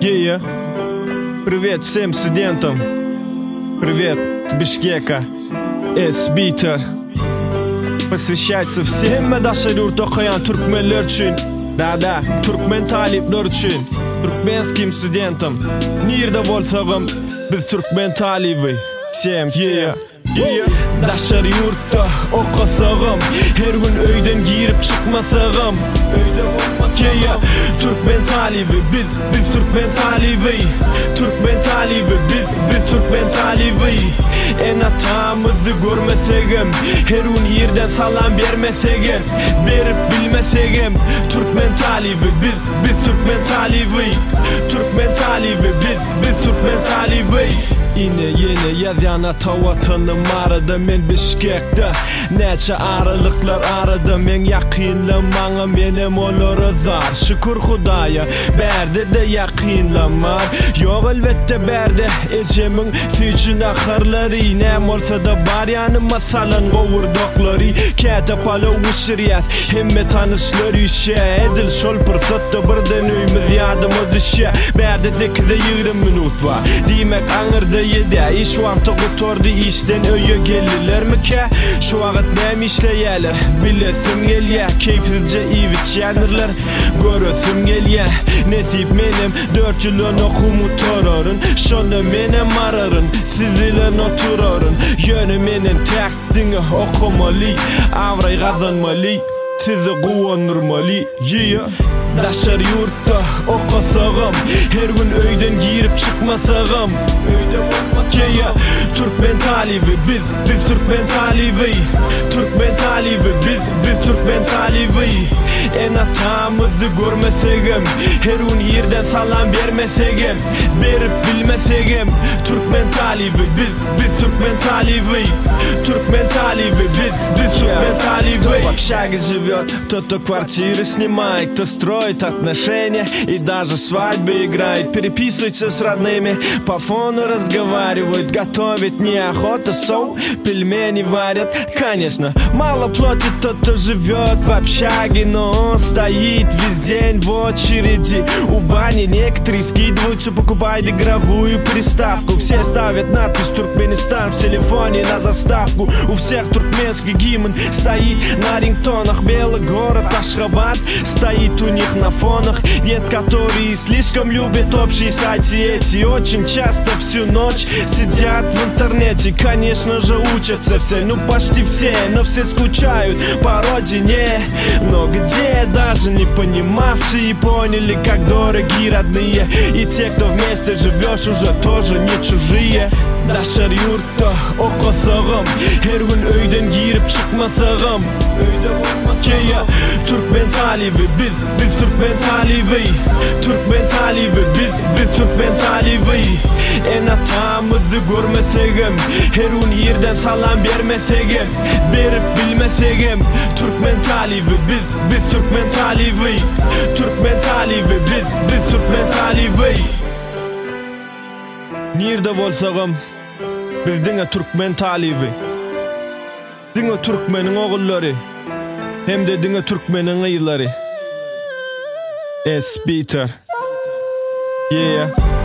Yeah. Привет всем студентам. Привет с Бишкека. S-Beater. Посвящается всем daşary ýurt okaýan türkmenler üçin. Da-da, türkmen talyplar üçin. Туркменским студентам. Nirde bolsagam biz türkmen talyby. Всем yeah. Yeah. Daşary ýurtda okasagam, her gün öýden girip çykmasagam, öýde bolmasagam, yeah. Türkmen talyby biz, biz türkmen talyby. Türkmen talyby biz, biz türkmen talyby. Ene-atamyzy görmesegem, her gün irden salam bermesegem, berip bilmesegem, türkmen talyby biz, biz türkmen talyby. Türkmen talyby biz, biz türkmen talyby. Ine ýene ýazýan ata watanym barada men Bişkekde Näçe aralyklar arada meň ýakynlam maňa menem olara zar Şükür Hudaýa bärde-de ýakynlam bar Ýok elbetde bärde ejemiň süýji naharlary Näm bolsa-da bar ýanyma salan gowurdaklary Käte palaw bişirýäs hemme tanyşlar üýşýä Edil şol pursatda birden öýümiz ýadyma düşýä Bärde sekize 20 minut bar Diýmek aňyrda ýedä Iş wagty gutardy işden öýe geldilermikä Şu wagt näme işleýäler Bilesim gelýä Keýpsizje iýip-içýändirler Göresim gelýä Nesip menem dört ýyldan okuw gutararyn Şonda menem araryn Siz bilen oturaryn Ýöne men entäk diňe okamaly Abraý gazanmaly Sizi guwandyrmaly Yeah. Daşary ýurtda okasagam Her gün öýden girip çykmasagam Öýde bolmasagam Yeah. Türkmen talyby biz, biz türkmen talyby Türkmen talyby biz, biz türkmen talyby Ene-atamyzy görmesegem Her gün irden salam bermesegem Berip bilmesegem Türkmen talyby biz, biz türkmen talyby Türkmen talyby biz, biz türkmen talyby Кто в общаге живет, тот-то квартиры снимает Кто строит отношения и даже свадьбы играет Переписывается с родными, по фону разговаривают Готовить неохота, so пельмени варят Конечно, мало платит тот, кто живет в общаге Но он стоит весь день в очереди У бани некоторые скидываются, покупают игровую приставку Все ставят надпись Туркменистан в телефоне на заставку У всех туркменский гимн стоит на рингтонах Белый город Ашхабад стоит у них на фонах Есть которые слишком любят общие сайты Эти очень часто всю ночь сидят в интернете Конечно же учатся все, ну почти все Но все скучают по родине Но где даже не понимавшие поняли, как дороги родные И те, кто вместе живешь, уже тоже не чужие Daşary ýurtda okasagam Her gün öýden girip çykmasagam Öýde bolmasagam Yeah. Türkmen talyby biz, biz türkmen talyby Türkmen talyby biz, biz türkmen talyby Ene-atamyzy görmesegem Her gün irden salam bermesegem Berip bilmesegem Türkmen talyby biz, biz türkmen talyby Türkmen talyby biz, biz türkmen talyby Nirde bolsagam biz diňe türkmen talyby Diňe türkmeniň ogullary Hem-de diňe türkmeniň gyzlary S-Beater Yeah.